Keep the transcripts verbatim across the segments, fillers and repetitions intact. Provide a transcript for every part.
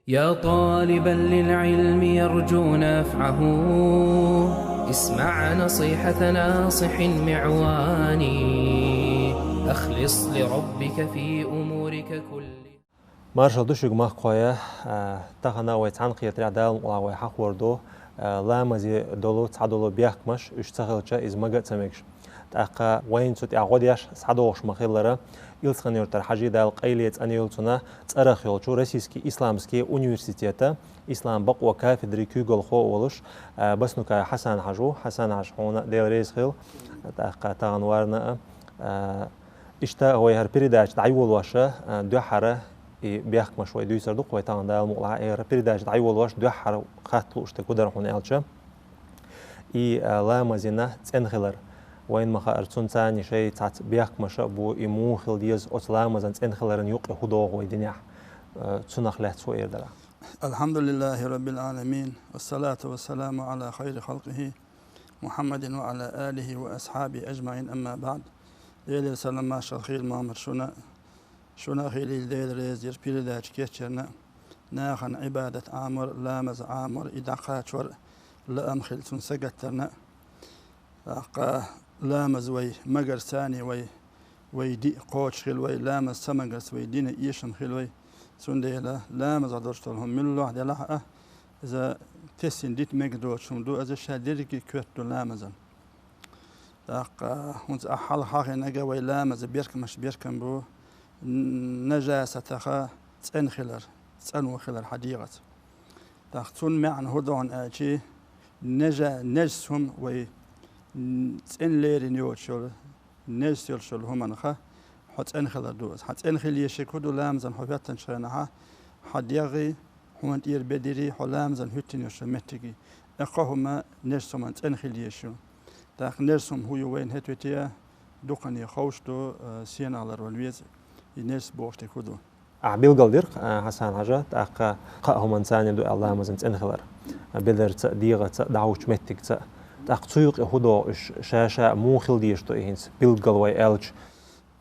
يا طالبا للعلم يرجو نفعه، اسمع نصيحة ناصح معوان. أخلص لربك في أمورك كلها. Маршал ду шуьга, махкахой. А, тахана вай цхьаьнакхетарехь Дала мукъалахь вай хьахор ду, а, ламазе долу, цхьадолу бехкамаш, уьш ца хилча, иза мага а ца мегаш. ТӀаккха вайна цу тӀехь гӀо деш схьадогӀуш ма-хиллара, Илсхан-Юьртара Хьажи, Дала къайле цӀанйойла цунна, цӀарах йолчу Российский исламский университета ислам бакъо кафедрин куьйгалхо а волуш, а, Баснукаев Хьасан-Хьажа ву. Хьасан-Хьажа, хьуна Дела реза хила, тӀаккха тахана варна а, а, иштта вай хӀара передача дӀайолош, а, дуьххьара и бехкамаш вай дуьйцур ду-кх вай тахана, Дала мукъалахь, и хӀара передача дӀайолош дуьххьара хатта лууш дерг хӀун дара хьуна аьлча, и, а, ламазан цӀена хилар. Вайна ма-хаъара, цуьнан царна шайн цхьацца бехкамаш а бу, и муха хила деза, оцу ламазан цӀена хиларан юкъе хӀун догӀу вай динехь, а, цунах лаьцна хӀун эр дара. الحمد لله رب العالمين، والصلاة والسلام على خير خلقه محمد وعلى آله وأصحابه أجمعين، أما بعد. Делера салам-маршалла хуьлда, Мамар, шуна, шуна а хуьлийла, Дела реза хила передача кечъярна, нахана Ӏибадат Ӏамор, ламаз Ӏамор, и дӀакхачор, лаам хила цунна сагатдарна. ТӀаккха ламаз вай магарца царна вай, вай ди кхочуш хила вай, ламаз ца магарца вай дина эшам хила вай. Цундела ламазах долуш долу хӀума муьлхха делахь а, иза тесна дита мегар доцуш хӀума ду, иза ша дерриге коьрта ду ламазан. ТӀаккха хӀинца ахь хьалха хьахийнарг а вай ламазан бехкамаш бехкам бу, н-, нажасатах цӀена хилар, цӀано хилар хьан дегӀаца. ТӀаккха цунна маьӀна хӀун ду аьлча, нажа-, нажас хӀума вай, м, цӀена лерина йоцуш йолу, нажас йолуш йолу хӀуманах хьо цӀена хилар ду иза. Хьан цӀена хила езарг хӀун ду, ламазан хьо хӀоьттинчу хенахь, хьан дегӀий, хьуна тӀера бедарий, хьо ламазан хӀоьттина йолуш йолу меттигий. И кхо хӀума нажас хӀуманна цӀена хила езаш ю. ТӀаккха нажас хӀума хӀун ю вайна хӀетте а дукхане ховш ду, а, сенах ларвала веза, и нажас бохуш дерг хӀун ду. Ахь билгал дира, а, Хьасан-Хьажа, тӀаккха кхаа хӀуманца царна ду аьлла ламазан цӀена хилар. А, бедарца а, дегӀаца а, дӀахӀуттучу меттигца а. ТӀаккха цу юкъе хӀун догӀу уьш, ша-ша муха хила дезаш ду и хӀинца билггал вай аьлча?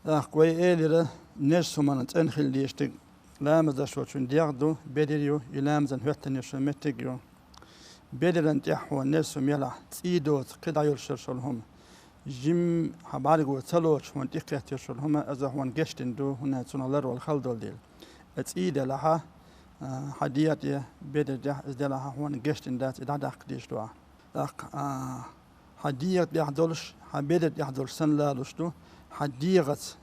ТӀаккха вай элира, нажас хӀуманна цӀена хила дезаш дерг ламаз деш волчун дегӀ ду, бедар ю, и ламазан хӀоьттина йолу меттиг ю. Бедаран тӀехь хьуна нажас хӀума елахь, цӀий доцу кхидӀа йолуш йолу хӀума, жимма хьан бӀаьрго ца лоцуш хьуна тӀекхетта йолу хӀума, иза хьуна гечдина ду, хӀунда цунах ларвала хала долу дела. И цӀий делахь, а, хьан дегӀа тӀе, бедар тӀехь иза делахь, хьуна гечдина дац, и дӀадаккха дезаш ду ахь. ТӀаккха, а, хьан дегӀа тӀехь долуш, хьан бедар тӀехь долуш санна лалуш ду, хьан дегӀаца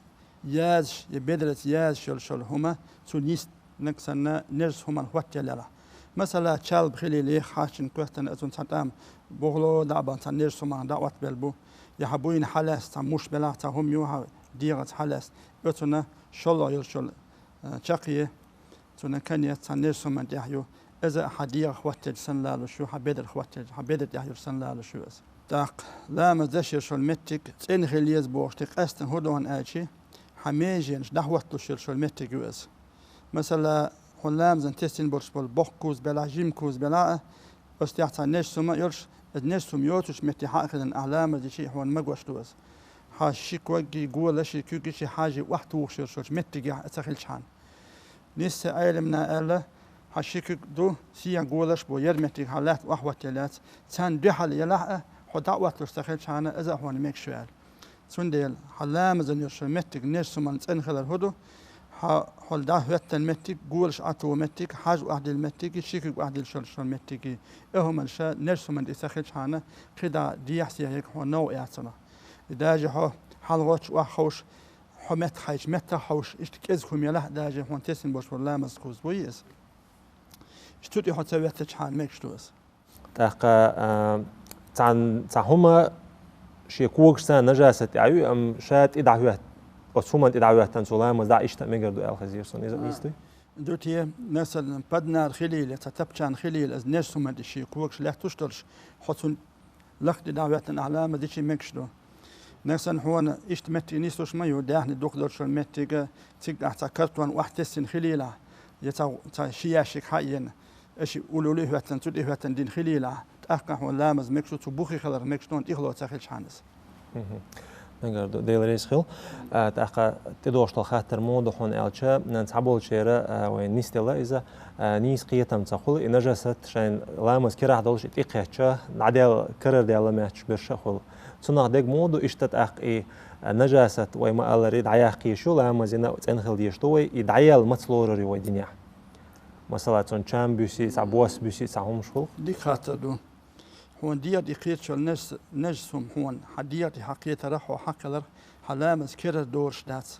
язаш я бедарца язаш йолуш йолу хӀума, цу нисса наг санна, нажас хӀуманна хӀоттаелла елахь. Масала, чалба хилийла, хьаьжча коьртана, цунна цхьа тӀам бухало дӀа а бан, цхьа нажас хӀуманах дӀа а оттабелла бу, я хьан буйна хьалаьцна цхьа муш белахь, цхьа хӀума ю хьан дегӀаца хьалаьцна, оцунна шолгӀа йолуш йолу, а, чаккхе, цунна канец цхьа нажас хӀуманна тӀехь ю, иза а хьан дегӀах хӀоттаелча санна лалуш ю, хьан бедарх хӀоттаелча, хьан бедар тӀехь йолуш санна лалуш ю иза. ТӀаккха ламаз деш йолуш йолу меттиг цӀена хила еза бохуш дерг къаьсттина хӀун ду аьлча, хьан меженаш дӀахӀотталуш йолуш йолу меттиг ю иза. Масала, хьуна ламазан тесна болуш болу боккха куз белахь, жима куз белахь а, оцу тӀехь цхьа нажас хӀума а йолуш, иза нажас хӀума йоцучу метте хьан а хиларна ахь ламаз дича, хьуна магош ду иза. Хьан ши когий, голаший, куьгаший, хьажий охьатухуш йолуш йолчу меттигехь а ца хилчхьана. Нисса Ӏеламнаха аьлла, хьан ши куьг ду, сехьа голаш бу, яра меттиг хьан лаьтта охьахӀоттаелла яц, царна дуьхьал елахь а, хьо дӀаотталуш ца хилчхьана, иза а хьуна мегаш ю аьлла. Цундела хьан ламазан йолуш йолу меттиг нажас хӀуманна цӀена хилар хӀун ду? Хьан хьо дӀахӀоьттина меттиг, голаш Ӏатуху меттиг, хьаж охьадилла меттиг, ши куьг охьадилла йолуш йолу меттиг, и хӀуманаш нажас хӀуманна тӀе ца хилчхьана, кхидӀа дехьа-сехьа ерг хьуна новкъа яц цунах. И даже хьо хьалагӀоттуш охьаховш, хьо меттахайча меттах хьовш, иштта кӀезиг хӀума елахь а, даже хьуна тесна болуш болу ламаз куз буй иза. Иштта цу тӀе хьо ца веттачхьана мегаш ду иза. ТӀаккха, а, цхьан, цхьа хӀума шен когашца нажасат тӀехь ю, амма ша тӀе дӀахӀоьтта, оцу хӀуманна тӀе дӀахӀоьттина цо ламаз дӀа иштта а мегар ду аьлла хезира суна. Иза а А. нийса дуй? Ду те, масала, паднар хилийла, цхьа тапчан хилийла, иза нажас хӀуманна тӀе шен когаш лаьтташ долуш, хьо цунна лакха тӀе дӀахӀоьттина ахь ламаз дича мегаш ду. Нагахь санна хьуна иштта меттиг нислуш ма ю, даьхни дукха долчу меттига, цига ахь цхьа картон охьатесна хилийла, я цхьа, цхьа ши ящик хьаена, аша улули хӀоьттина, цу тӀе хӀоьттина дина хилийла, тӀаккха хьуна ламаз мегаш ду, цу бухе хилар мегаш ду, тӀехула ца хилчхьана иза. Мгм. Мегар ду, Дела реза хила. А, тӀаккха тӀедогӀуш дола хаттар мо ду хьона аьлча, цхьаболчеран, а, вай нисделла иза, а, нийса кхетам ца хул, и нажасат шайн ламаз керахь долуш и тӀекхетча, дӀадаьлла, карардаьлла моттуш берш а хул. Цунах дег мо ду, иштта тӀаккха и, а, нажасат вай ма-аллара дӀаяккха йиш ю, ламазна цӀена хила дезаш ду вай, и дӀаяьлла маца лорур ю вай динехь? Масала, цунна чам буьсий, цхьа бос буьсий, цхьа хӀумаш хул. Дика хаттар ду. Хьуна дегӀа тӀе кхеташ йолу нажас-, нажас хӀума хьуна, хьан дегӀа тӀе хьан кхетарах, хьо хьан кхеларх, хьан ламаз керара доруш дац.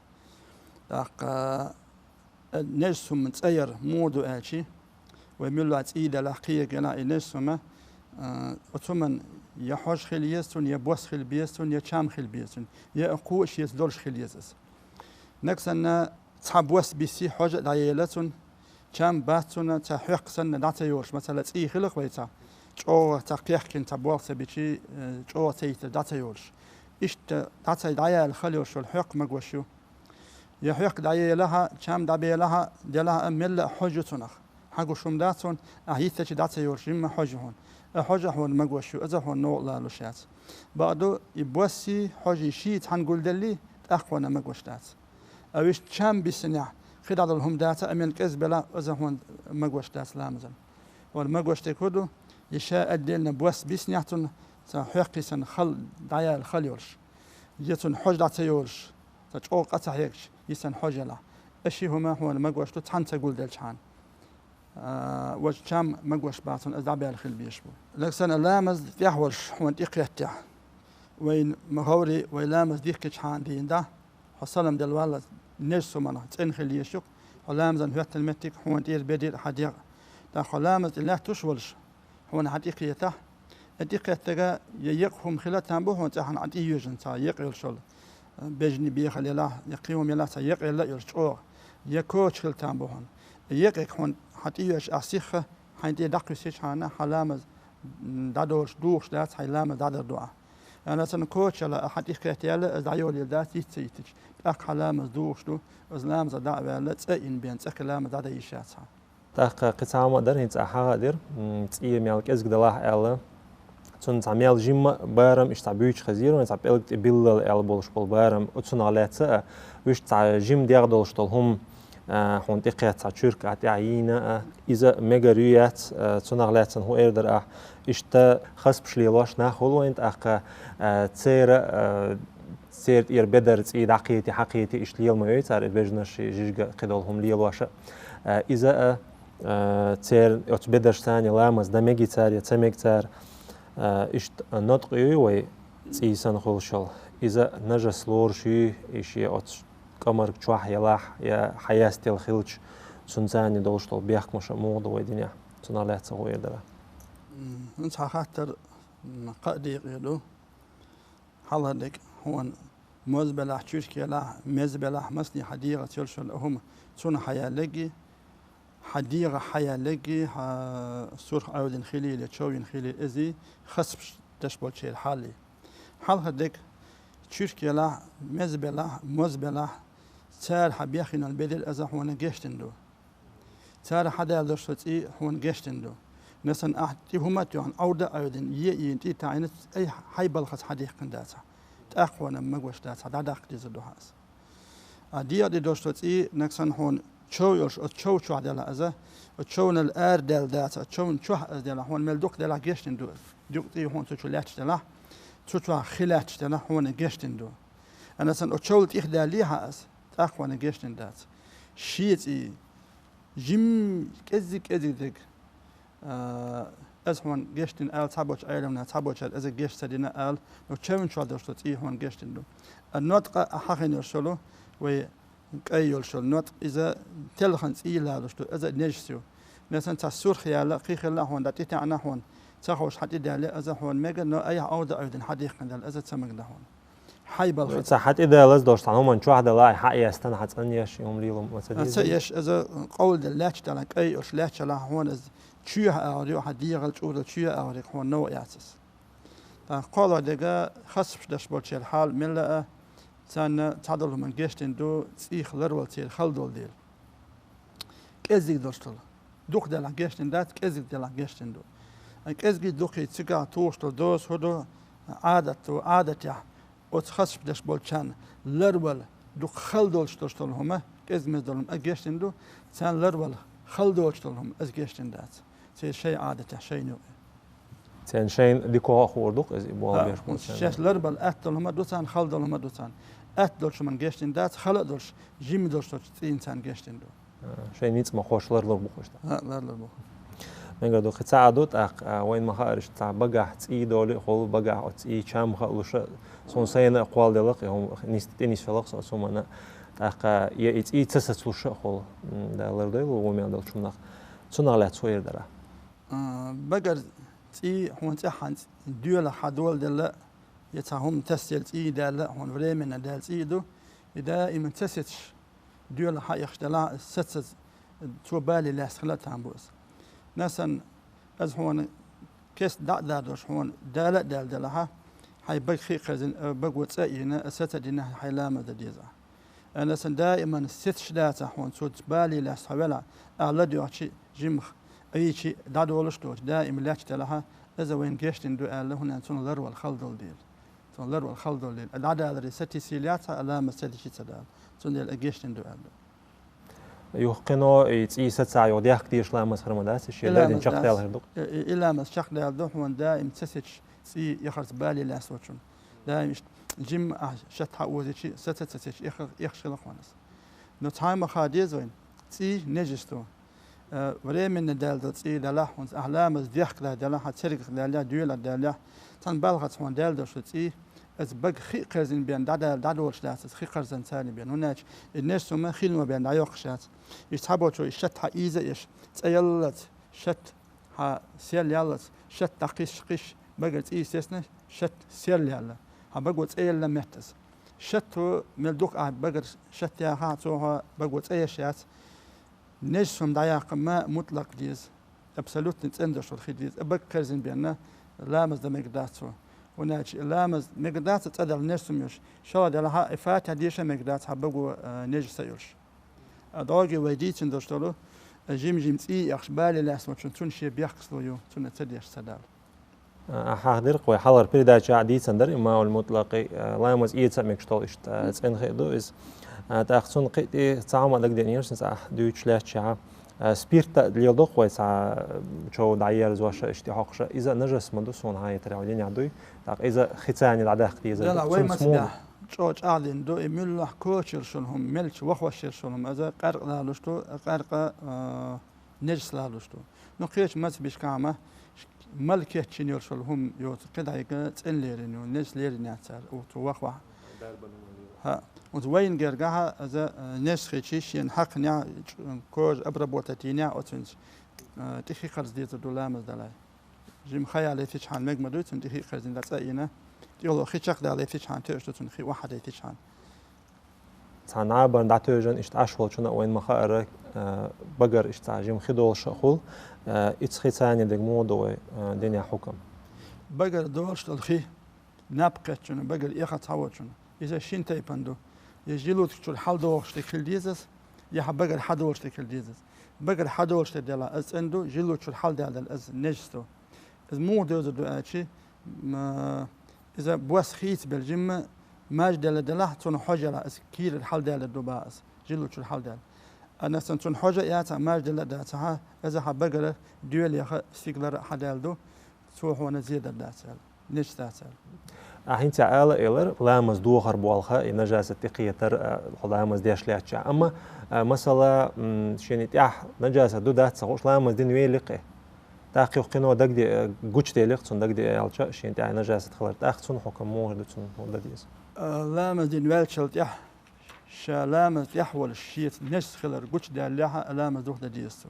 ТӀаккха, э, нажас хӀуман цӀа яр муха ду аьлчи, вай муьлхха цӀий делахь, кхиерг елахь, и нажас хӀума, э, оцу хӀуман я хьожа хила еза цунна, я бос хила беза цунна, я чам хила беза цунна, я кхо а шеца долуш хила еза иза. Нагахь санна цхьа бос биси, хьожа а дӀаела цунна, чам бац цунна, цхьа хьоькх санна дӀа ца йолуш, масала, цӀий хиларх вай цхьа, чӀогӀа цхьа кхехкина цхьа болх ца бичи, э, чӀогӀа ца йитар дӀа ца йолуш. Иштта дӀа ца дӀаяьлла хала йолуш йолу хьоькх магош ю. Я хьоькх дӀаелахь а, чам дӀабелахь а, делахь а, мелла а хьожа ю цунах. Хьан гуш хӀума дац хьуна, ахь йиттича дӀа ца йолуш, жимма хьожа ю хьуна. А хьожа а хьуна магош ю, иза хьуна новкъа лалуш яц. Бакъду, и боссий, хьожий ший цхьаьна гулделлий, тӀаккха хьуна магош дац. А вуьш чам бисинехь, кхидӀа долу хӀума дац, а мел кӀезиг белахь, иза хьуна магош дац ламазан. Вара магош дерг хӀун ду, я ша отдельно бос бисинехь цунна, цхьа хьоькхий санна хала, дӀаяьлла хала йолуш. Я цунна хьожа дӀа ца йолуш, цхьа чӀогӀа къа ца хьегча, йисина хьожа елахь. И ши хӀума хьуна магош ду цхьаьна ца гулделчхьана. А, важа чам магош бац хьуна, иза дӀабаьлла хила безаш бу. Нагахь санна ламаз тӀехь волуш хьуна тӀекхеттехь. Вайн ма-, хӀоври вай ламаз дихкичхьана дийна дӀа, хьо салам делла валлалц, нежас хӀуманах цӀена хила езаш ю-кх, хьо ламазан хӀоьттина меттиг хьуна тӀера беде а хьан дегӀ. ТӀаккха хьо ламаз тӀе лаьтташ волуш, хьуна хьан тӀе кхетахь, и тӀе кхеттарг я екъа хӀума хила там бу хьуна цӀеххьана хьан тӀе йоьжна цхьа екъа йолуш йолу, бежний бехал елахь, я кхин хӀума елахь цхьа екъа елла а йолуш чӀогӀа, я коча хила там бу хьуна. И екъиг хьуна хьан тӀе йоьжна ахь сихха, хьайна тӀе дӀакхуьссичхьана, хьан ламаз, м, дӀадолуш духуш дац, хьайн ламаз дӀадар ду ахь. Яна санна коча яла, ахь хьан тӀе кхетта яьлла, иза дӀайолийла дац, йиц ца йиттича. ТӀаккха хьан ламаз духуш ду, иза ламаза дӀа а ваьлла, цӀа йина бен, цӀа кхин ламаз дӀадан йиш яц хьан. ТӀаккха кхин цхьа хӀума а дара, хӀинца ахь хьахадира, м, цӀий мел кӀезиг далахь аьлла. Цунна цхьа мел жимма а барам иштта цхьа буьйцуш хезира, вайн цхьа пӀелг тӀе биллал аьлла болуш болу барам, оцунах лаьцна а, вуьш цхьа жима дегӀ долуш долу хӀума, а, хьуна тӀекхетта цхьа чуьрк а тӀехь йийна а, иза мегар ю яц, а, цунах лаьцна хӀун эр дара ахь, иштта хасбаш лелош нах хуьлу вайн тӀаккха, а, церан, а, церан тӀера бедар цӀий дӀакхетий, хьакхетий, иштта лела ма вей цара и бежанаш, жижиг а кхидолу хӀума лелош а. А, иза а, а, церан оцу бедаршца ламаз дан мегий цара я ца мега цара, а, иштта ноткъа ю вай цӀий санна хуьлуш йолу. Иза нажас лоруш юй, и шен оцу кӀамарг чохь елахь, я хьаяьстелла хилча, цунца долуш долу бехкамаш муха ду вай динехь, цунах лаьцна хӀун эр дара? М, хӀинца хьан хаттар, м, кхаа декъе ду. Хьалхара дерг хьуна моз белахь, чуьрк елахь, мез белахь, масане хьан дегӀаца йолуш йолу хӀума цунах хьаяьлларгий, хьан дегӀах хьаяьлларгий, хьан сурх Ӏовдина хилийла, чов йина хилийла, изий хасбаш деш болчеран хьалий. Хьалхара дерг чуьрк елахь, мез белахь, моз белахь, цара хьан бехйина бедар иза хьуна гечдина ду. Цара хьан даьлла долуш со цӀий хьуна гечдина ду. Насан ахь тӀе хӀума а тоьхна, Ӏовда а Ӏовдина, е а йийна, тӀе а таӀийна, ай хьайн балхаца хьан дихкина дацахь. ТӀаккха хьуна магош дацахь, дӀадаккха деза ду хьан аса. А дегӀа тӀе долуш со цӀий, нагахь санна хьуна чов йолуш, оцу чов чохь делахь иза, оцу човнал арадаьлла дацахь, оцу човна чохь иза делахь, хьуна мел дукха делахь гечдина ду иза. Дукха цӀий хьуна цу чу лаьтташ делахь, цу чохь хи лаьтташ делахь, хьуна гечдина ду. Насан оцу човла тӀехдаьллий хьан аса, тӀаккха хьуна гечдина дац. Шен цӀий, жим кӀеззиг-кӀеззиг дерг, а, иза хьуна гечдина ала цхьаболчу Ӏеламнаха, цхьаболчара иза геч ца дина ала, но чевнчохь долуш со цӀий хьуна гечдина ду. А ноткъа а хьахийна йолуш йолу, вай кӀай йолуш йолу ноткъа, иза телхана цӀий лалуш ду, иза нежас ю. Насан цхьа сурх яьлла, кхин хилла хьуна, дӀа тӀе таьӀна хьуна, ца ховш хьан тӀе даьлла, иза хьуна мега, но айхьа Ӏовда Ӏовдина хьан дихкина даьлла, иза ца мега дан хьуна. Хьай балха. Ца хьан тӀе далаз долуш, цхьа хӀуманна чохь дала, хьан эстан, хьан цӀанъеш, и хӀума лело ма ца деза. Ца еш, иза къовла делла лаьтташ делахь, кӀай йолуш лаьтташ делахь, хьуна иза чоьхьа агӀор ю, хьан дегӀал чӀурал чоьхьа агӀор ю, хьуна новкъа яц иза. ТӀаккха кхоалгӀа дерг хасбаш деш болчеран хьал мелла а, царна цхьадолу хӀуманна гечдина ду, цӀийх ларвала церан хала долу дела. КӀеззиг долуш долу. Дукха делахь гечдина дац, кӀеззиг делахь гечдина ду. КӀеззигий дукхий цигахь тухуш долу доза хӀун ду, Ӏадат ду, Ӏадатехь Оцу хазчу деш болчарна ларвала дукха хала долуш долуш долу хӀума, кӀезиг-мезиг долу хӀума а гечдина ду, царна ларвала хала долуш долу хӀума иза гечдина дац. Церан шайн Ӏадатехь шайна юкъе. Церан шайна дикогӀа а хуур ду-кх иза, и болх беш болчарна. Шаьш ларбала атта долу хӀума ду царна, хала долу хӀума ду царна. Атта долуш хӀуманна гечдина дац, хала а долуш, жима долуш долчу цӀийнан царна гечдина ду. А, шайн ницкъ ма-хууш ларлур бу-кх иштта. А, ларлур бу. Мегар ду, кхин цхьа а ду тӀаккха, а, вайна ма-хаъара, иштта цхьа багахь цӀий долий а хуьлу, багахь оцу цӀий чам хаалуш а, суна сайна а кхолладелла-кх и хӀума, нис-, тӀенисвелла-кх со оцу хӀуманна. ТӀаккха я и цӀий ца сацалуш а хуьлу, м, Дала лардойла вон мел долчу хӀуманах. Цунах лаьцна хӀун эр дара? А, багара цӀий хьуна цӀеххьана доьлахь хьан доладелла, я цхьа хӀума тасаелла цӀий даьлла, хьуна временно даьлла цӀий ду, и даима ца сецаш, доьлахь хьан эхаш делахь а, сацаза, цо бале лаьцна хила а там бу иза. Масала, иза хьуна кеста дӀа а дадош, хьуна дала а даьлла делахь, хьайн бага хи а кхерзина, а, баго цӀа а йина, а, саца а дина, хьайн ламаз дан деза ахь. Масала, даиман сецаш дацахь хьуна, цо бале лаьцна хьо велахь, ахь ладоьгӀча а, жимах Ӏийча а, дӀадолуш а доцуш, даима лаьтташ делахь, иза вайна гечдина ду аьлла, хӀунда аьлча цунах ларвала хала долу дела. Цунах ларвала хала долу дела. А дӀадаларе сатийсийла яц хьан, а ламаз ца дичи ца дала. Цундела а гечдина ду аьлла. Юха кхино и цӀий саца юха дехка дезаш ламаз хир ма дац, шен дардина чекхдаьлла хир ду-кх. И, и, и ламаз чекхдаьлла ду хьуна даима ца сецаш цӀий эхарца бале лаьцначунна. Даима иштта жимма ахь шатта хьан озийча а, саца ца сецаш эхар-, эхаш хила хьуна иза. Но цхьа а ма хан деза вайна, цӀий нежис ду. Э, временно даьлла долу цӀий делахь хьуна, ахь ламаз дехкадале делахь, хьан цергах даьллехь, доьлахь даьллехь, цхьана балхаца хьуна даьлла долуш долу цӀий, иза бага хи а кхерзина бен дӀадаьлла, дӀадолуш дац иза, хи кхерзина царна бен. ХӀунда аьлча и нежас хӀума хино бен дӀайоккхуш яц. Иштта цхьаболчо и шатта хьан ийза а еш, цӀа яллалц, шатта хьан сел яллалц, шатта дӀакхиш-кхиш, багара цӀий сецна, шатта сел яьлла, хьан баго цӀа елла меттаза. Шатто мел дукха ахь багара шатта яхахь, цо хьан баго цӀа еш яц. Нежас хӀума дӀаяккха ма мутлакъ деза. Абсолютно цӀена долуш долу хи деза. А бага кхерзина бен ламаз дан мегар дац цо. ХӀунда аьлча ламаз мегар дац цӀа даьлла нежас хӀума йолуш. ШолгӀа делахь а, и Фатихьа деша мегар дац хьан баго, а, нежас а йолуш. А дӀогахь вай дийцина долуш долу, а, жим-жим цӀий а эхаш бале лаьцначунна, цунна шен бехказло ю, цунна ца деш ца дала. Ахьа хьахдира-кх вай хьалхара передачехь а, дийцина дара и Маъул МутӀлакъи, а, ламаз эца а мегаш долу иштта, а, цӀена хи а ду иза. А, тӀаккха цунна кхин а тӀе цхьа хӀума дагадеана йира сан, ахь дуьйцуш лаьттачехь, а, спирт а леладо-кх вай цхьа чов дӀаерзош а, иштта хьокхуш а, иза а нажас ма ду суна хьан хетарехь, вай динехь дуй. ТӀаккха иза хи царна дӀадаккха дезар ду. Делахь вай мацдехь чӀогӀа чӀагӀдина ду, и муьллахь кочалла шуна хӀума, мелча вахош йолу шуна хӀума, иза къаьркъа лалуш ду, къаьркъа, а, нежас лалуш ду. Ну, кхечу мазхабашкахь ма, мала кечйина йолуш йолу хӀума йоцу кхидӀа йига цӀена лерина ю, нежас лерина яц цара, оцу вахвахь. ХӀаъ, оцу вайна гергахь а, иза, э, нежас хилча, шена хьаькхнехь, кожа обработать йинехь, оцуьнца, э, тӀе хи кхарза дезар ду ламаз далахь. Жима ха яла йитичхьана мега ма дуй, цунна тӀе хи кхерзина дӀа цӀа а йина, тӀехула хи чекхдала йитичхьана тоьуш ду цунна, хи охьадайтичхьана. Цхьана набарна дӀатевжина иштта Ӏаш волчунна а вайна ма-хаъара, а, багара иштта цхьа жима хи долуш а хуьлу, а, ица хи царна дерг муха ду вай, а, динехь хьукам? Багара долуш долу хи, наб кхеттачунна багара эхарца хьан волчунна. Иза шина тайпана ду. Я желудок чуьра хьалдогӀуш дерг хила деза иза, я хьан багара хьадолуш дерг хила деза иза. Багара хьадолуш дерг делахь, иза цӀена ду, желудок чуьра хьалдаьлла, иза нежас ду. Иза муха девзар ду аьлча, м, иза бос хийцабелла жимма мажделла делахь, цунах хьожа елахь, иза кийрара хьалдаьлла ду бах иза, желудок чуьра хьалдаьлла. Амма сан цунах хьожа а яцахь, мажделла а дацахь, иза хьан багара доьлеха стигалара а хьадаьлла ду, цо хьуна зедар дац аьлла, нежас дац аьлла. Ахь хӀинца ала а элира, ламаз дохар болх, и нажасат тӀекхетар, а, хьо ламаз деш лаьттача. Амма, а, масала, м, шена тӀехь нажасат ду дац ца хууш, ламаз дина вели-кх. ТӀаккха юха кхино дагде-, гучудели-кх цунна дагде аьлча, шена тӀехь нажасат хилар. ТӀаккха цунна хьукам муха ду, цунна хӀун дан деза? А, ламаз дина ваьллачул тӀехь, ша ламаз тӀехь волуш шеца нежас хилар гучудаьллехь а, ламаз духдан деза цо.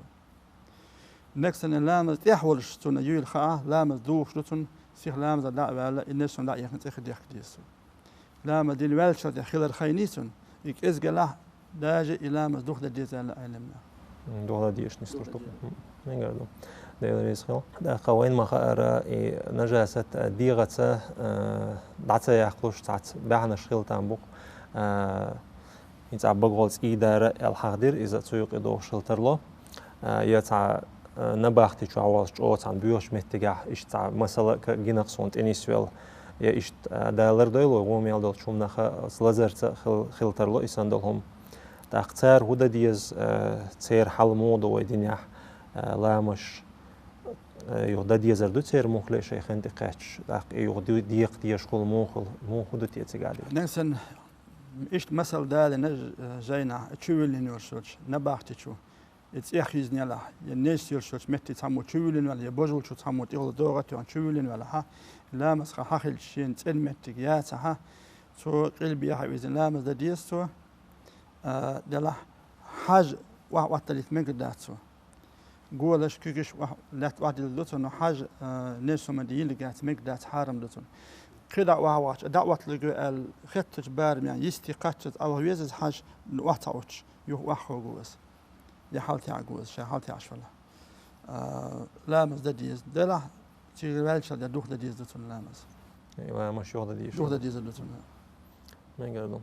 Нагахь санна ламаз тӀехь волуш цунна юйла хаахь, ламаз духуш ду цунна, сиха ламаза дӀа а ваьлла, и нежас хӀума дӀа а йихна цӀе хи дехка деза цо. Ламаз дина ваьллачул тӀехь хилар хайний цунна, и кӀезиг елахь, даже и ламаз духдан деза аьлла Ӏеламнаха. М, духдан дезаш нислуш ду. Духдан деза. М, мегар ду. Дела реза хила. ТӀаккха вайна ма-хаъара, и нажасат, а, дегӀаца, а, дӀа ца яккхалуш цхьацца баьхьанаш хила там бу-кх, а, хӀинца а багахула цӀий дара аьлла хьахдира, иза цу юкъе догӀуш хила тарло. А, я цхьа, а, набахти чохь волуш чӀогӀа цхьана боьхачу меттигехь, иштта цхьа масала а гина-кх суна тӀенисвелла, Я иштта, а, далар дойло, гӀо мел долчу хӀуманах а, лазарца а хил-, хила тарло и санна долу хӀума. ТӀаккха цара хӀун дан деза, а, церан хьал муха ду вай динехь, а, ламазаш, а, юха дан дезар ду церан муххале шайн хин тӀе кхаьчча, тӀаккха и юха ду-, декха дезаш хула муха хуьлу, муха хӀун ду те цигахь деза? Нагахь санна иштта масал далийна ж-, жайнахь, чу виллина йолуш йолчу набахти чу. И цӀех йизна ялахь, я нежас йолуш йолчу метте цхьаммо чу виллина ваьлла, я божалчу цхьаммо тӀехула догӀа а тоьхна чу виллина ваьлла, хьан ламазах хьан хилча шена цӀена меттиг яцахь, цо къилба яхьа везина ламаз дан деза цо, а, делахь хьажа охьа-, охьаталийта мегар дац цо. Голаш, куьгаш охьа-, лаьтта охьадилла ду цунна, но хьажа, а, нежас хӀума де йиллиг яц, мегар дац, хьарам ду цунна. КхидӀа охьавахча, дӀа отталур ю аьлла, хеттачу барамехь йисте кхаччалц Ӏа ваха везаза хьажа, охьа ца Ӏуттуш, юха охьахо гу аса. Я хьалатаьӀа гу аса, ша хьалатаьӀаш валахь. А, ламаз дан деза. Делахь, цига ваьлча дер духу дан деза ду цунна ламаз. Ламазаш юха дан деза. Юха дан деза ду цунна. Мегар ду.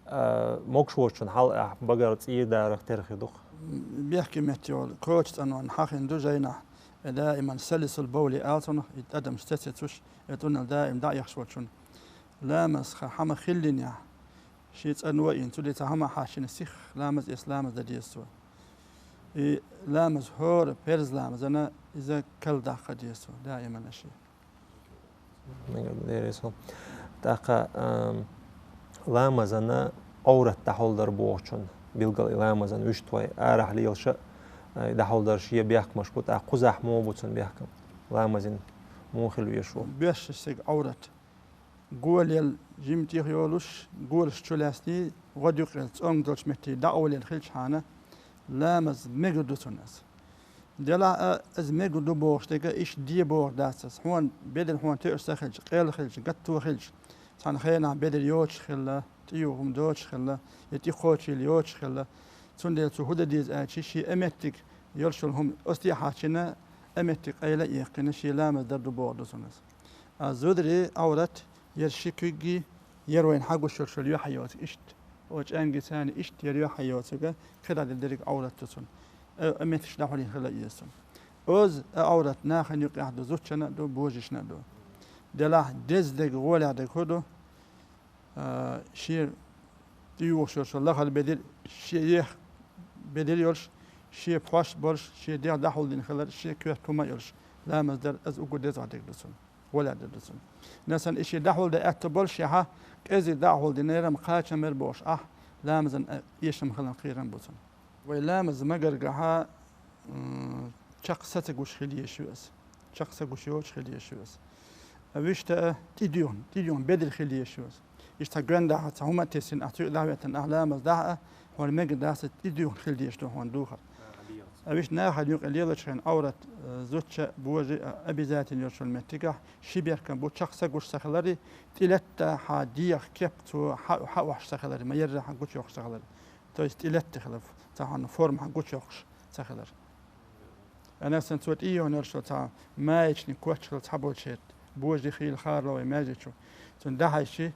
А, могуш воцучун хьал а багара цӀийра дарах тера хир ду-кх. Бехке метте йолу коча цӀанонна хьахийна ду жайнахь. Э, даиман салисул бовли ала цунах, и адамаш ца цецуш, э, тӀунал даим дӀа а ехаш волчун. Ламазах хьан ма хиллинехь, шен цӀано а йина, цу деца хӀума а хьаьжчина сиха ламаз эца, ламаз дан деза цо. И ламаз хӀора, парз ламазана, иза карладаккха деза цо, даимана шен. Мегар ду, дерриг а. ТӀаккха, ам, ламазана Ӏоврат дӀахьулдар бохучун билггал и ламазан вуьшта вай арахь лелаш а, а, дӀахьулдар шен бехкамаш бу, тӀаккха кхузахь муха бу цуьнан бехкам? Ламазан муха хила везаш ву? Боьшшаш стеган Ӏоврат. Голел жима тӀехйолуш, голаш чу лаьцний, гӀод юккъера цӀонга долчу метте дӀаолийна хилчхьана, ламаз мегар ду цунна аса. Делахь а, аса мегар ду бохуш дерг а иштта де бохург дац аса. Хьуна бедар хьуна тоьуш ца хилча, къел хилча, гатто хилча, цхьана хенахь бедар йоцуш хилла, тӀеюху хӀума доцуш хилла, я тӀекхочийла йоцуш хилла, цундела цо хӀун дан деза аьлча, шен а меттиг йолуш йолу хӀума оцу тӀе а хьаьжчина, а меттиг къайла а эккхина, шен ламаз дар ду бохург ду цунна аса. А зударий Ӏоврат, яра ши куьг, яра вайна хьагуш йолуш йолу юьхьа йоцург иштта. О чӀаьнги царна иштта яра юьхьа йоцург, кхидӀа дерриг Ӏоврат ду цунна. А, а меттигаш дӀахьулийна хила а еза цунна. Оцу а Ӏоврат нахана юкъехь ду, зудчунна а ду, божаршна а ду. Делахь деза дерг, гӀолехь дерг хӀун ду? А, шен тӀеюхуш йолуш йолу лахара бедар, шен еха бедар йолуш, шен пхьош болуш, шен дегӀ дӀахьулдина хилар, шен коьрта хӀума а йолуш, ламаз дар, аса уггар деза дерг ду цунна. ГӀолехь дерг ду цунна. Нагахь санна и шен дӀахьулдан аьтто болуш яхь, кӀезиг дӀахьулдина, ярам кхачам яра бохуш ахь, ламазан, а, эшам хиларан кхерам бу цунна. Вай ламаз ма гаргахь, м, чекх са ца гуш хила езаш ю аса. Чекх са гуш йоцуш хила езаш ю аса. А вуьшта а тӀедуьйхна, тӀедуьйхна бедар хила езаш ю аса. Иштта цхьа гондахь, цхьа хӀума а тесина, ахь цуьнга дӀахӀоьттина, ахь ламаз дахь а, хьуна мегар дац тӀедуьйхна хила дезаш ду хьуна духар. А вуьшта нахана юкъа лелачу хенахь Ӏоврат, э, зудчун, божаран, э, обязательно йолчу меттигехь ши бехкам бу: чекх са гуш ца хилар, тӀелетта хьан дегӀан кеп цо хьа-, хьаохьуш ца хилар, ма-ярра хьан гучуйоккхуш ца хилар. То есть тӀелетта хилар, цхьа хьан форма хьан гучуйоккхуш ца хилар. Нагахь санна цо тӀейогӀуш йолу цхьа маечник коччуш хилла цхьаболчеран, божарий хийла харло вай маьждиг чу. Цунна дӀахьаьжча,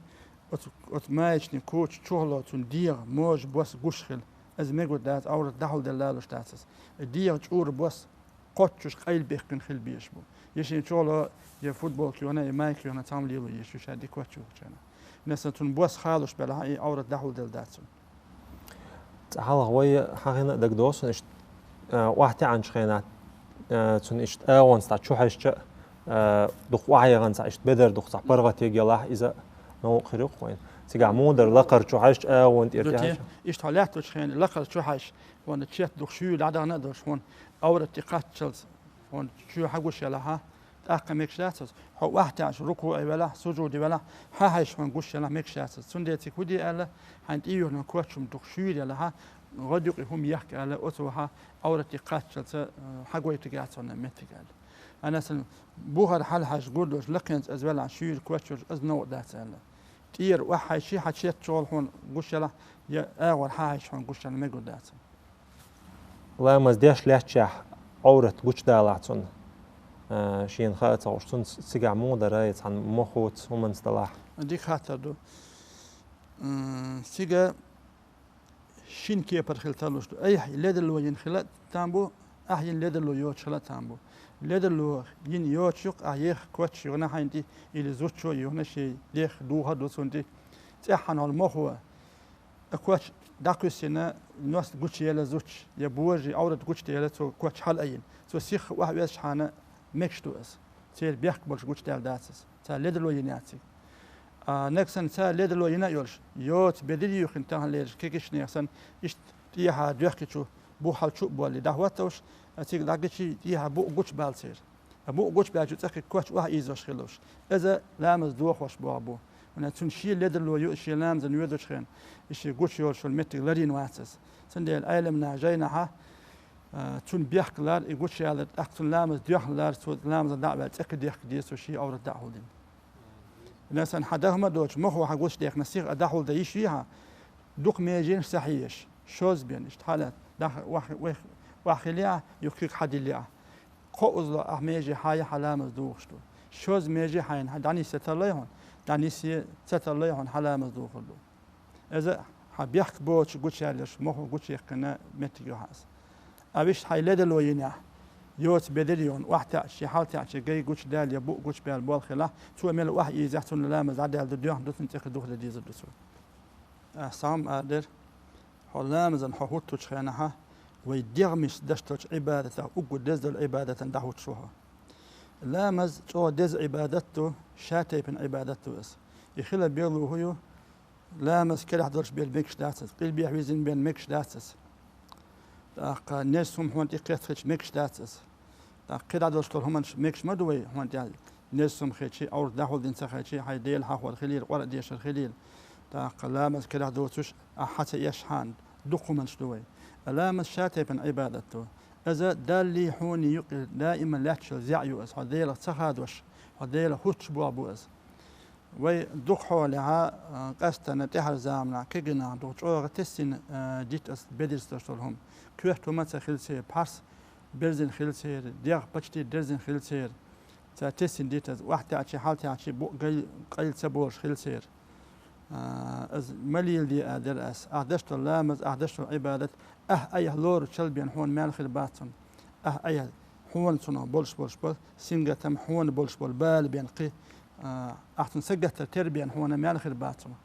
оцу, оцу маечник коча чухула цуьнан дегӀан можа бос гуш хилла. Иза мегар дац, Ӏоврат дӀахьулделла лалуш дац иза. И дегӀан чӀура бос кхоччуш къайлабаьккхина хила безаш бу. Я шен чухула я футболка йогӀуш, я майка йогӀуш цхьамма лело езаш ю ша дика коччуш йолчу хенахь. Нагахь санна цуьнан бос халуш белахь, и Ӏоврат дӀахьулделла дац цуьнан. Цкъа хьалха вай хьахийна а дагадогӀу суна иштта, а, охьатаьӀначу хенахь, а, цунна иштта агӀонца цхьа чу хьаьжча, а, дукха охьаегӀанца иштта бедар дукха цхьа паргӀат егелахь, иза новкъа хир ю-кх вайна. Цигахь муха дара, лакхара чу хьаьжча, агӀонна тӀера тӀехьаьжча? Иштта хьо лаьттачу хенахь лакхара чу хьаьжча, хьуна чет дукха шуьйра дӀадахана а долуш, хьуна Ӏоврат тӀекхаччалц, хьуна чу хьагуш елахь, тӀаккха мегаш дац иза. Хьо охьатаьӀаш рукуӀе велахь, сужуде велахь, хьахьаьжча хьуна гуш елахь, мегаш дац иза. Цундела цига хӀун де аьлла, хьайна тӀейогӀуш йолу коччам дукха шуьйра елахь, гӀод юкъе хӀума ехка аьлла, оцу хьан Ӏоврат тӀекхаччалца, э, хьагойтур яц хьуна меттиг аьлла. Нагахь санна бухара хьалахьаьжча гур долуш, лакхенца иза велахь, шуьйра коччуш, иза новкъа дац аьлла. ТӀера охьахьаьжча хьан чет чухула хьуна гуш елахь, я агӀор хьахьаьжча хьуна гуш елахь, мегар дац. Ламаз деш лаьттачохь Ӏоврат гучудалахь цунна, а, шена хаа ца хууш, цунна цигахь муха дара, я цхьана мохуца, хӀуманца далахь? Дика хаттар ду. М, цига шина кепара хила тарлуш ду. Айхьа ледарло йина хила а там бу, Ахь йина ледарло йоцуш хила а там бу. Ледарло йина йоцуш ю-кх ахь, еха коч юхана хьайна тӀе или зудчо юхана шен дегӀ духар ду цунна тӀе. ЦӀеххьана хьол мохо а коч дӀакхуьссина, ност гучуяьлла зудчо, я божарий Ӏоврат гучудаьлла цо коч хьалаайина. Цо сихха охьаоьзчахьана мегаш ду иза. Церан бехк болуш гучудаьлла дац иза. Цара ледарло йина яц цига. А нагахь санна цара ледарло йина а йолуш, йоцу бедар юьйхина таханлерчу кегийчу нехан санна, иштта тӀехьа доьхкичу, буххьал чу а боллий, дӀахӀоттавш, а цига дӀагичий тӀехьа букъ гучубаьлла церан. А букъ гучубаьлча цӀаккха коч охьаийзош хилла уьш. Иза ламаз дохош боху бу. ХӀунда цунна шен ледарло ю, шен ламазан воьдучу хенахь, и шен гучу йолуш йолу меттиг ларйина вац иза. Цундела Ӏеламнаха жайнахьа, а, цунна бехк лар, и гучуялар, тӀаккха цунна ламаз доьхна лар, цо ламаза дӀа а ваьлла, цӀе кхин дехка деза, цо шен Ӏоврат дӀахьулдина. Нагахь санна хьан даха ма доцуш, мохо хьан гучудаьккхина, сиха а дӀахьулдан йиш йий хьан, дукха меженаш ца хьежаш, шозза бен, иштта хьала, даха охьа-, охьа-, охьахилий ахь, юха куьг хьадиллий ахь. Кхузло ахь меже хьайна хьан ламаз духуш ду. Шозза меже хьайна хьан дӀанисъян ца лай хьуна, дӀанисъян ца таллай хьуна хьан ламаз духур ду. Иза хьан бехк боцуш гучуяьлларш, мохо гучуяьккхина меттиг ю хьан иза. А вуьшта хьайн ледарло йинехь, йоцу бедар йолу, охьатаьӀча, хьалатаьӀча гай гучудаьлла я букъ гучубаьлла болу хилахь, цо мел охьаийзехь, цунна ламаз дӀадаьлла ду, доьхна ду, цунна цӀе кхин духадан дезар ду цо. Ахьа сагӀам арадира, хьо ламазан хьо хӀуттучу хенахьа, вай дегӀмашца деш долчу Ӏибадатах уггар деза долу Ӏибадатана дӀахӀуттуш ву хьо. Ламаз чӀогӀа деза Ӏибадат ду, ша тайпана Ӏибадат ду иза. И хила бен луьйш ю, ламаз карахь долуш бен мегаш дац иза, къилбехьа вирзина бен мегаш дац иза. ТӀаккха нежас хӀума хьуна тӀе кхетта хилча мегаш дац иза. ТӀаккха кхидӀа долуш долу хӀуманаш мегаш ма ду вай хьуна тӀехь, нежас хӀума хилча, Ӏоврат дӀахьулдина ца хилча, хьайн Дела хьахор хилийла, Къуръан дешар хилийла. ТӀаккха ламаз карахь доцуш, ахь хьан ца эшна хьан, дукха хӀуманаш ду вай. Ламаз ша тайпана Ӏибадат ду. Иза Даллий хьуний юкъе даима лаьтташ йолу зӀе ю иза, хьо Делах ца хадош, хьо Делах хӀуттуш болх бу иза. Вай дукха хьолехьа, а, къаьсттина тӀаьхьара заманахь кегий нах дукха чӀогӀа тесна, а, дита аса бедарца долуш долу хӀума. Коьрта хӀума а ца хилла церан, пхьарс берзина хилла церан, дегӀ пачти дерзина хилла церан. Цара тесна дита аса, охьатаьӀча, хьалатаьӀча букъ гай къайла ца болуш хилла церан. А, аса ма леладе а дара аса. Ахь деш долу ламаз, ахь деш долу Ӏибадат, ахь айхьа лоручу чалбен хьуна мел хир бац цунна. Ахь айхьа хьуна цунах болуш болуш болу сингаттам, хьуна болуш болу бала бен кхин, а, ахь цунна сагаттар тера бен хьуна мел хир бац цунах.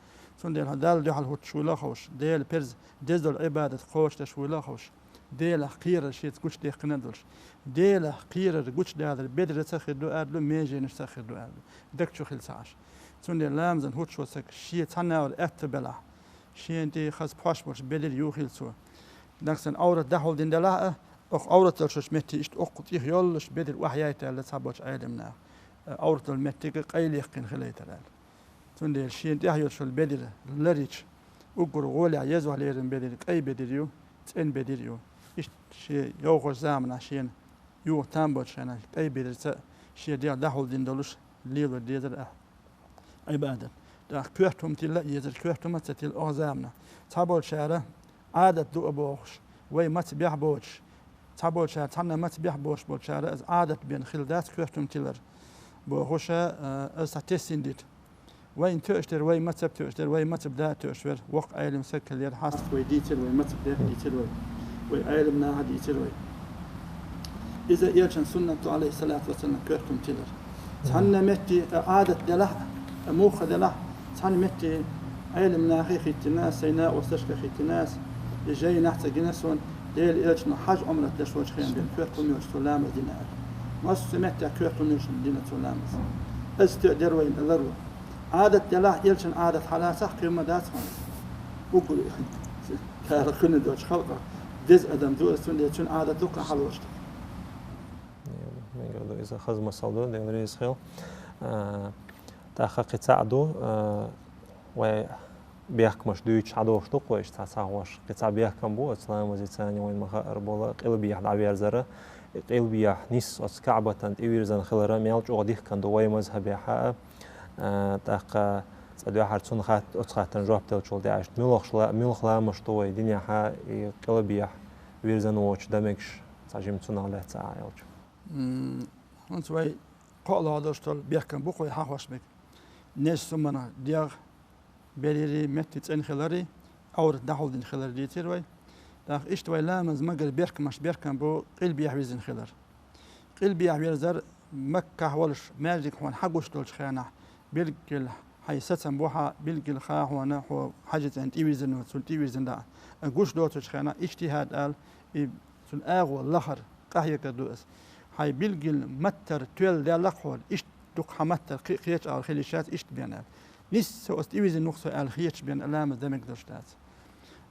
Цундела хьо Далла дуьхьал хӀуттуш вуйла а ховш, Делан перз деза долу Ӏибадат кхочушдеш вуйла а ховш, Делах кхерар шеца гучудаьккхина а долуш, Делах кхерар гучудалар бедарца а хир ду аьлла ду, меженашца а хир ду аьлла ду, даг чу хила ца Ӏаш. Цундела ламазан хӀуттуш волу стаг шен цхьанна а вара аьтто белахь, шена тӀе хаза пхьош болуш бедар юхийла цо. Нагахь санна Ӏоврат дӀахьулдина делахь а, оха Ӏоврат долчу метте иштта оккха тӀех йоллуш бедар охьаяйтар аьлла цхьаболчу Ӏеламнаха, Ӏоврат долу меттиг къайла яьккхина хилийтар аьлла. Цундела шена тӀехь йолуш йолу бедар ларйича, уггар гӀолехь еза вахь лерина бедар кӀай бедар ю, цӀена бедар ю. Иштта шен йовхачу заманахь шена юха там болчу хенахь кӀай бедарца шен дегӀ дӀахьулдина долуш лелор дезара ахь Ӏибадат. ТӀаккха коьрта хӀума тилла а езара, коьрта хӀума а ца тилла оха заманахь. Цхьаболчара Ӏадат ду а бохуш, вай мацбехь боцуш, цхьаболчара цхьанна мацбехь боцуш болчара иза Ӏадат бен хилла дац коьрта хӀума тилар бохуша, а, иза цхьа тесна дита. Вайна тоьаш дерг вай мацб тоьаш дерг, вай мацб да а тоьаш вер, воккха Ӏелам саг хилла яра хьаста. Вай дийцира вай, мацб дехь дийцира вай, вай Ӏеламнаха дийцира вай. Иза Элчан суннат ду, алейхиссалату вассалам, коьрта хӀума тилар. Цхьанна метте а Ӏадат делахь а, муха делахь а, цхьанна метте Ӏеламнахе хӀиттина ас, сайн накъосташка хӀиттина ас, и жайнахь ца гина суна, Делан Элчано хьаж Ӏумрат деш волчу хенахь бен коьрта хӀума йолуш цо ламаз дина аьлла. Массо а меттехь коьрта хӀума йолуш дина цо ламаз. Иза тоьа дера вайна ларво. Ӏадат делахь, Элчан Ӏадат хьалацахь, кхин ма дац хьуна. Уггар кара кхуьнан долчу халкъах деза адам ду иза, цундела цуьнан Ӏадат дуккха хьалош ду. Мегар ду, иза хаза масал ду, Дела реза хила. А, тӀаккха кхин цхьаъ ду, а, вай бехкамаш дуьйцуш хьадогӀуш ду-кх вай, иштта цхьа схьахьош. Кхин цхьа бехкам бу оцу ламазца, вайна ма-хаъара, болу къилбехьа дӀаверзара. И къилбехьа нисса оцу КаӀбатана тӀевирзина хилара мел чӀогӀа дихкина ду вай мазхабехьа а. А, тӀаккха цкъа дуьххьара цунна хатта, оцу хаттарна жоп деллачул тӀаьхьа иштта муьлхаш ла-, муьлха ламазаш ду вай динехьа и къилбехьа вирзина воцуш дан мегаш, цхьа жимма цунах лаьцна а аьлча. М, хӀинца вай кхоалгӀа долуш долу бехкам бу-кх вай хьахош мега. Нежас хӀуманах дегӀ берари, метти цӀена хилари, Ӏоврат дӀахьулдина хилари дийцира вай. ТӀаккха иштта вай ламаз магар беркамаш беркам бу къилбехьа вирзина хилар. Къилбехьа вирзар Маккахь волуш маьждиг хьуна хьагуш долчу хенахь, билггал хьайн сацам бу хьан, билггал ха хьуна хьо хьаьжцӀенна тӀевирзина, цунна тӀевирзина даа. А гуш доцучу хенахь иштта хӀара ала, и цуьнан агӀо лахара къахьегар ду аса. Хьайн билггал маттара тоьлла даьлла-кх хьуна, иштта дукха хьан маттара кхин а кхечу агӀор хила йиш яц, иштта бен аьлла. Нисса оцу тӀевирзина ву-кх со аьлла хеташ бен а ламаз дан мегаш долуш дац.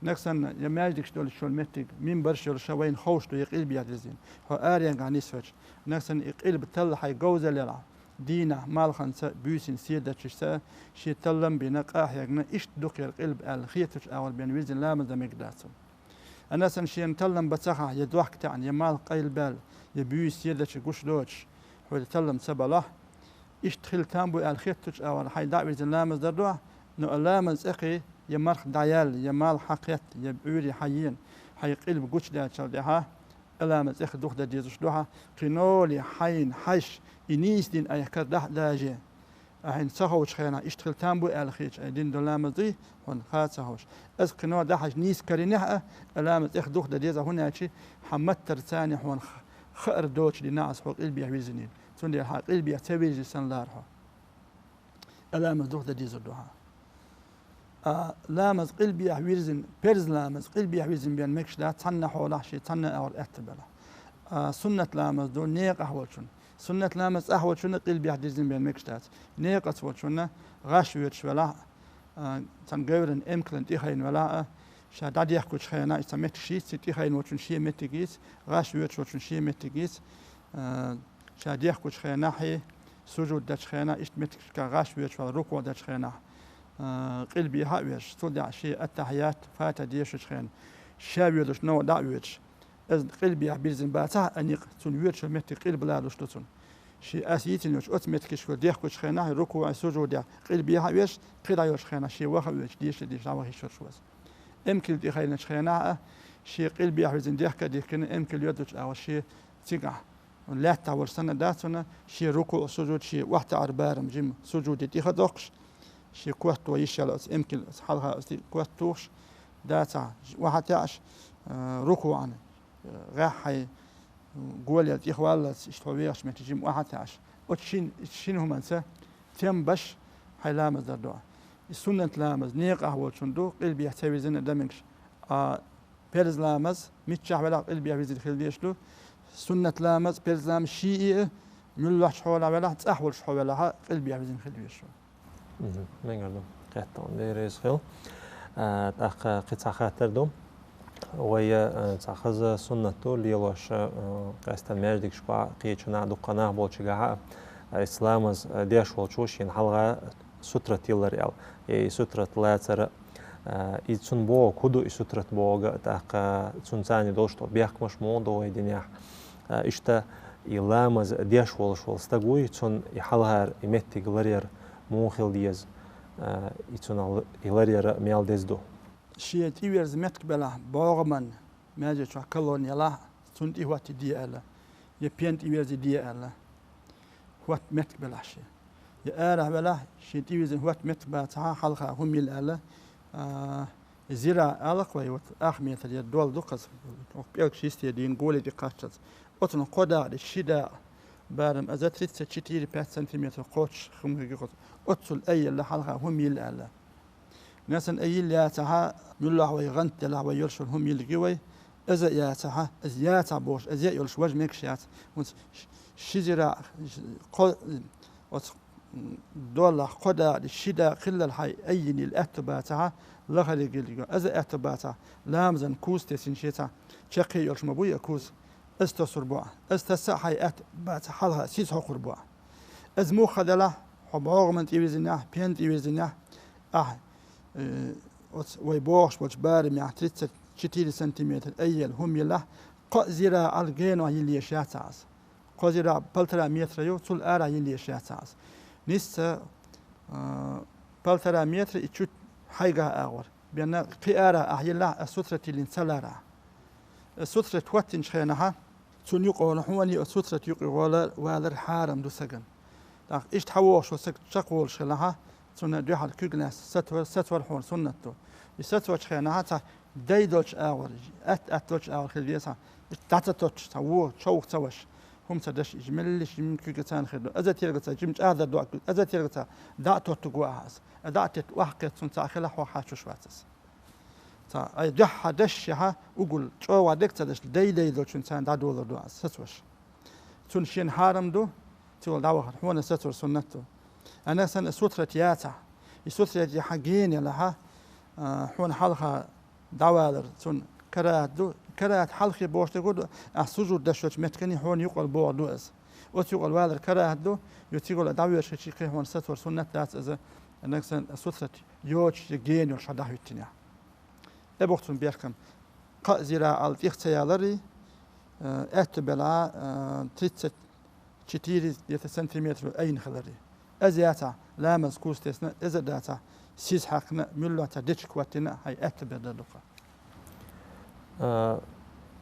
Нагахь санна, я маьждигаш долуш йолу меттиг, минбарш йолуш а вайна ховш ду, я къилбехьа дирзина. Хьо аренга нисвечу. Нагахь санна, и къилба талла хьайн говзаллехь, дийнахь, малханца, буьйсанна седа дачуьшца, шен таллам бина, къа а хьегна, иштта ду-кх хӀара къилба аьлла хетачу агӀор бен вирзина ламаз дан мегаш дац цунна. Нагахь санна, шена таллам бан ца хьахь, я дохка таьӀна, я малх къайлабаьлла, я буьйса седа дачу гуш доцуш, хьуьра таллам ца балахь, иштта хила там бу аьлла хеттачу агӀор хьайн дӀа а вирзина ламаз дар ду ахь, но а ламаз цӀе кхин, я марха дӀаяьлла, я малх хьакхетта, я Ӏуьйре хьаена, хьайн къилба гучудаьллачул тӀаьхьа, а ламаз цӀе кхин духадан дезаш ду хьан, кхин олий хьайна хьаьжча, и нийса дин айхьа карадахь а дажий. Ахьа хьайна ца ховчу хенахь иштта хила там бу аьлла хеташ, ай дина долу ламаз дуй, хьуна ха а ца ховш. Аса кхин дӀахьажа нийса карийнехь а, а ламаз цӀе кхин духадан деза, хӀунда аьлча хьан маттара царна хьуна х-, хаар доцуш дина аса хьо къилбехьа вирзинийла. Цундела хьан къилбехьа ца вирзий санна лара хьо. А ламаз духадан дезар ду хьан. А ламаз къилбехьа вирзина, перз ламаз къилбехьа вирзина бен мегаш дац, цхьанна хьолахь шен цхьанна агӀор аьтту белахь. А суннат ламаз ду некъахь волчунна. Суннат ламаз цӀахь волчунна къилбехьа дирзина бен мегаш дац. Некъаца волчунна гӀаш воьдуш велахь а, а, цхьана говран эмкалан тӀехайна велахь а, ша дӀадехкучу хенахь, и цхьа меттигаш йийца, тӀехайна волчунна шен меттиг йийца, гӀаш воьдуш волчунна шен меттиг йийца, а, ша дехкучу хенахь, сужуд дечу хенахь, иштта меттигашкахь гӀаш воьдуш вала рукуӀ дечу хенахь, а, къилбехьа а веш, цул тӀаьхьа шен аттахьият, фатихьа дешачу хенахь, ша воьдуш новкъа дӀа а воьдуш. Иза къилбехьа бирзина бацахь а, а некъ, цунна воьдуш йолу меттиг къилба лоруш ду цунна. Шен аса йийцина йолчу оцу меттигашкахь дехкучу хенахь, рукуӀехь, сужудехь къилбехьа а веш, кхидӀа йолчу хенахь шен ваха а воьдуш, дешаш а дешаш, дӀаваха йиш йолуш ву иза. Эмкал тӀехайначу хенахь а, шен къилбехьа вирзина дехка а дихкина, эмкал йоьдучу агӀор шен цигахь, лаьттахь волуш санна дац цунна, шен рукуӀ, сужуд, шен охьатаӀар барам жима сужуде тӀех а доккхуш, шен котто йиш йолу оцу эмкал, оцу хьалха оцу тӀе котто тухуш, дацахь охьатаьӀаш, а, рукуӀана, а, гӀеххьа хьайн голера тӀехваллалц, иштта хьо вехачу метте жима охьатаьӀаш. Оцу шин, шина хӀуманца тем беш хьайн ламаз дар ду ахь. И суннат ламаз некъахь волчун ду, къилбехьа ца вирзина а дан мегаш. А перз ламаз, миччахь велахь къилбехьа вирзина хила дезаш ду. Суннат ламаз, перз ламаз ший и а, муьлххачу хьолахь велахь, цӀахь волуш хьо велахь а, къилбехьа вирзина хила везаш ву. Мгм. Мегар ду. Кхетта ван дерриг хила. А, тӀаккха кхин цхьа хаттар ду. Вай, а, цхьа хаза суннат ду лелош, а, къаьстина маьждигашкахь кхечу нах, дуккха нах болчу гахь а, а, исламаз, а, деш волчо шена хьалха сутрат йиллар аьлла. И сутрат лацар, а, и цунна бохург хӀун ду, и сутрат бохург, тӀаккха цунна царна долуш долу бехкамаш муха ду вай динехь. А, иштта и ламаз деш волуш волу стаг вуй, цунна и хьалхара и меттиг ларъяр муха хила деза, а, и цунах л-, и ларъяр мел деза ду. Шен тӀеверза меттиг белахь, бӀогӀаман маьждиг чохь колонна елахь, цунна тӀе хӀоттаде аьлла, я пен тӀеверзаде аьлла, хӀотта меттиг белахь шен. Я арахь велахь, шен тӀевирзина хӀотта меттиг бацахь, хьалха хӀума йилла аьлла, а, зира алакх вай, вот, ах метр я дол ду кхаза, оха пӀелгаш йисте дийна, голе тӀе кхаччалц. Оцунах кхо дакъа де, ши дакъа барам, аза тридцать четыре пять сантиметр кхочуш хӀума хир ю кхуза. Оццул айъелла хьалха хӀума йилла аьлла. Насан айъелла яцахьа, муьллахь вай гӀант делахь вай йолуш йолу хӀума йилла вай, аза яцахьа, аза яцахь бохуш, аза йолуш важа мегаш яц. ХӀунца ш-, ши зира, ш-, кхо, оцу, м, доллахь кхо дакъа де, ши дакъа хиллал хьайн айъина йилла аьтту бацахьа, лахариг йилла. Аза аьтту бацахь, ламазан куз тесина шецахь, чаккхе йолуш ма буй а куз. Аза тосур бу ахь. Аза тасса а хьайн аьтту бацахь, хьалха сиз хьокхур бу ахь. Аза муха делахь, хьо бӀогӀаман тӀевирзинехь, пен тӀевирзинехь, ахь, э, оцу вай бохуш болчу барамехь тридцать четыре сантиметр айъелла хӀума йилахь, кхо зира ал генахь йилла еш яцахь аса. Кхо зира полтора метра ю, цул арахь йилла еш яцахь аса. Нисса, э, полтора метра и чуть хьайгахь агӀор. Бенна кхин арахь ахь йиллахь, аса сутрат йиллина ца ларахь. Аса сутрат хӀоттинчу хенахьа, цунна юкъахула хьоне оцу сутрат юкъе гӀола валар хьарам ду сагана. ТӀаккха иштта хьан вогӀуш волу саг чекхволуш хилахьа, цунна дуьхьал куьг лаьцна сацор, сацор хьуна суннат ду. И сацочу хенахьа цхьа Дай долчу агӀор, атта-атта долчу агӀор хила веза хьан. Иштта дӀа ца тоттуш, цхьа вон човха ца веш, хӀума ца деш, иза меллаша жимма куьйга царна хир ду. Аза терга ца, жимма чӀагӀдар ду, аза терга ца, дӀа а тоттуг ву ахьа аса. А дӀа а тетта, охьакхетта цунна цхьа хила хьо хьачуш вац аса. Цхьа, ай, дуьххьа дешшехьа, угул чӀогӀа дерг ца деш, дай-дай долчун царна дӀадолар ду аса, сацвеш. Цунна шена хьарам ду, цигахула дӀавахар, хьуна сацор суннат ду. Ана сан сутрат яцахь, и сутрат яхьа гена ялахьа, а, хьуна хьалха дӀавалар, цунна карахӀат ду, карахӀат хьалхе бохуш дерг ду, ахь сужуд даш йолчу меттиган хьуна юкъал боху ду аса. Оцу юкъал валар карахӀат ду, ю цигахула дӀавоьшучи кхин хьуна сацор суннат дац аза, ана сан сутрат йоцуш я гена йолуш хьо дӀахӀоьттинехь. Э, боху цунна бехкам. Кхаа зира ал тӀех ца яларий, э, аьтту белахь, э, тридцать четыре где-то сантиметр айна хиларий. Аз яцахь, ламаз куц тесна, эза дацахь, сиз хьаькхна, муьллоца дечиг хӀоттина, хьайн аьтту бер дан дукха. Э,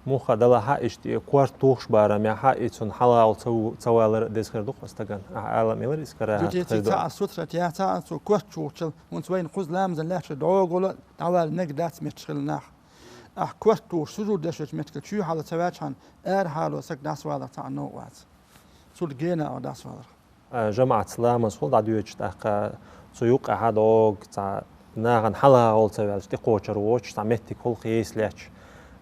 муха далахьа иштта, и корта тухуш барам яхьа, и цунна хьалаал ца ву-, ца валар деза хир ду-кх стаган. Ахьа алам илар, иза карахӀат хир ду. Цхьа а сутрат яцахь, цо корта чухучул, хӀунца вайна кхуза ламазан лаьтташ дӀогула, дӀавала мега дац метташ хила нах. Ахь корта тухуш сужуд деш йолчу меттигал чуьйхьало ца ваьчхьана, арахьало саг дӀасавалар цхьа а новкъа вац. Цул гена а дӀасавалар. А, жамаӀатца ламаз хула дӀадоьдуш, тӀаккха цу юккъехьа догу цхьа нахана хьалхагӀолла ца ваьлча, тӀекхочур воцуш, цхьа меттиг хула хеса лаьтташ.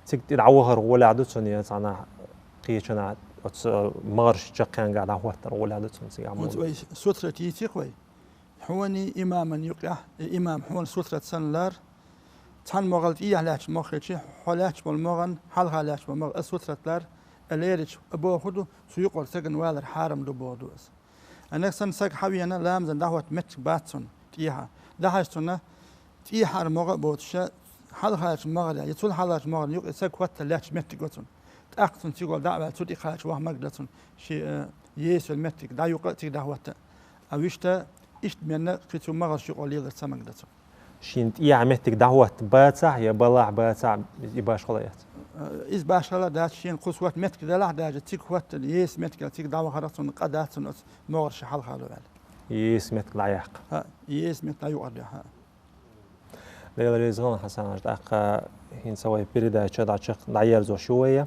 Цига тӀе дӀавахар гӀолехь ду цунна, я цхьа нах кхечанахь оцу магӀарш чаккхенга дӀахӀоттар гӀолехь ду цунна цигахь. ХӀунца вай сутрат йийци-кх вай. Хьоний имаман юкъехь, и имам хьуна сутрат санна лар, цхьана могӀал тӀехьа лаьтташ могӀа хилчи, хьо лаьтташ болу могӀан, хьалха лаьтташ болу могӀа а сутрат лар, а лерича, а боху ду, цу юкъара сагана валар хьарам ду боху ду аса. Анах санна саг хьавена, ламазан дӀахӀотта меттиг бац цунна тӀехьа. ДӀахьажа цунна, тӀехьара могӀа а боцуша, хьалхарчу могӀарехь, я цул хьалхарчу могӀарна юкъа и саг хӀотта лаьтташ меттиг ва цунна. ТӀаккха цунна цигахула дӀа а ваьлла, цу тӀе кхача ваха мега дан цунна, ши, э, еса йолу меттиг дӀайукъа а, цига дӀахӀотта а. А вуьшта иштта менна кхин цу магӀарш юкъа лелар ца мега дан цунна. Шена тӀехьа меттиг дӀахӀотта бацахь я балахь бацахь, и башхала яц? Э, иза башхала дац, шена кхуза хӀотта меттиг далахь даже, цига хӀотта еса меттигал цига дӀавахарах цунна къа дац цунна оцу могӀарша хьалхало ваьлла. Еса меттиг дӀаяккха. ХӀаъ, еса меттиг дӀаюкъара дуьхьа. Дела реза хуьлда, Хьасан-Хьаьжа, тӀаккха хӀинца вай передача дӀачекх-, дӀаерзош ю вай.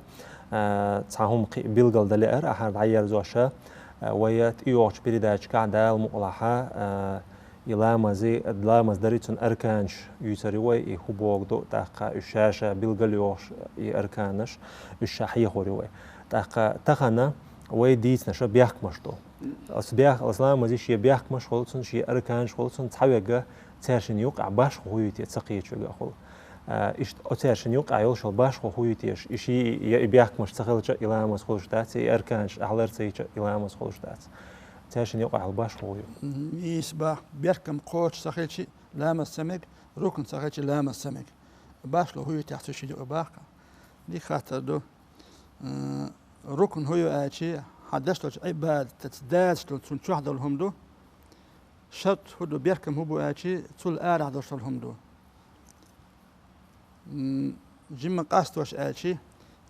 А, цхьа хӀума кхин билгал дан лаьара ахьара дӀаерзоша. А, вай тӀейогӀучу передачкахь Дала мукъалахьа, а, и ламази, ламаз дари цунна арканаш юьйцур ю вай, и хӀун богу ду, тӀаккха уьш ша-ша билгал йохуш и арканаш, уьш ша хьехор ю вай. ТӀаккха тахана вай дийцинарш бехкамаш ду. Аса бех-, аса ламази шен бехкамаш хуьлу цунна, шен арканаш хуьлу цунна, цхьаверг цаьршинна юкъахь башха хӀун ю те ца кхеташ верг а хуьлу. А, иштта оцаьршинна юкъахь йолуш йолу башха хӀун ю теша? И ши, я и бехкамаш ца хилча, и ламаз хуьлуш дац, я и арканаш ахьа лар ца йича, и ламаз хуьлуш дац. Цаьршинна юкъахь йолу башха хӀун ю? Мгм, ийса бах, бехкам кхочуш ца хилчи, ламаз ца мега, рукн ца хилчи, ламаз ца мега. Башхало хӀун ю техьа цу ши юкъа баккха? Дика хаттар ду. М, рукн хӀун ю аьлчи, хьан деш долчу Ӏибадатаца дазаш долу цунна чохь долу хӀума ду. Шарт хӀун ду, бехкам хӀун бу аьлчи, цул арахь долуш долу хӀума ду. М, жимма къастош аьлчи,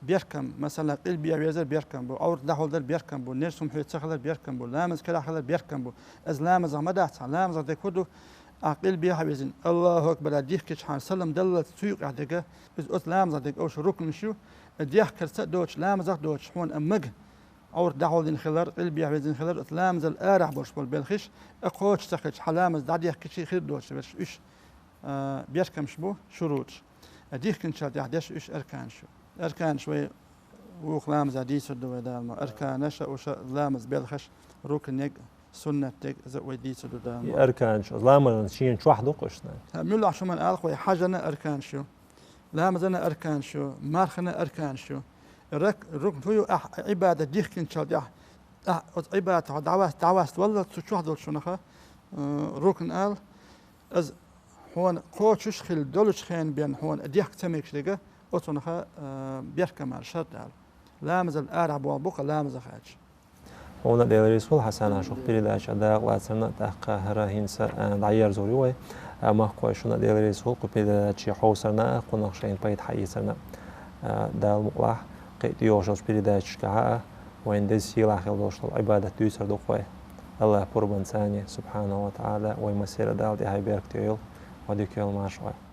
бехкам, масала, къилбехьа везар бехкам бу, Ӏоврат дӀахьулдар бехкам бу, нерсум хьоьца ца хилар бехкам бу, ламаз карахь хилар бехкам бу. Иза ламазах ма дац, ламазах дерг хӀун ду, ахь къилбехьа везина, Аллаху акбар аьлла дихкичхьана салам даллалц цу юкъехь дерг, иза оцу ламазах дерг оцу рукнаш ю, дехкарца а доцуш, ламазах а доцуш, хьуна а мага. Ӏоврат дӀахьулдина хилар, къилбехьа везина хилар, оцу ламазал арахь болуш болу белхаш, а кхочуш ца хилча, хьан ламаз дӀадехкичи хир доцуш верш, уьш, а, бехкамаш бу, шуруташ. А дихкинчул тӀаьхьа деш уьш арканаш ю. Арканаш вай вукху ламаза дийцур ду вай Дала ма. Арканаш а уьш ламаз белхаш, рукнег, суннатдег, иза вай дийцур ду Дала ма. И арканаш, ламазан шена чохь ду-кх уьш, нах? ХӀа, муьлхха хӀуманна алахь вай, хьажана арканаш ю. Ламазана арканаш ю, мархана арканаш ю. Рак-, рукн хӀун ю, ахь Ӏибадат дихкинчул тӀаьхьа, ахь оцу Ӏибадатах дӀаваст-, дӀаваст валлалц цу чохь долчунах, э, рукн ала, иза хьуна кхочуш хила долучу хенан бен хьуна дехка ца мегаш дерг, оцунах, э, бехкам ала, шарт ала. Ламазал арахь болх бу-кх ламазах аьлча. Хьуна Дела реза хуьлда, Хьасан, шух передача дакъалацарна, тӀаккха хӀара хӀинца, а, дӀаерзор ю вай. А, махкахой, шуна Дела реза хуьлда кху передаче хьовсарна а, кхунах шайна пайда хьаийцарна а. А, Дала мукъалахь, кхин а тӀейогӀуш йолчу передачашкахь а, вайна деза сийлахь хила долуш долу Ӏибадат дуьйцур ду-кх вай. АллахӀ пурбанца, субхьанаху ва таӀала, вай массеран а Дала тӀаьхье беркате йойла, ва дика йойла, марша Ӏойла.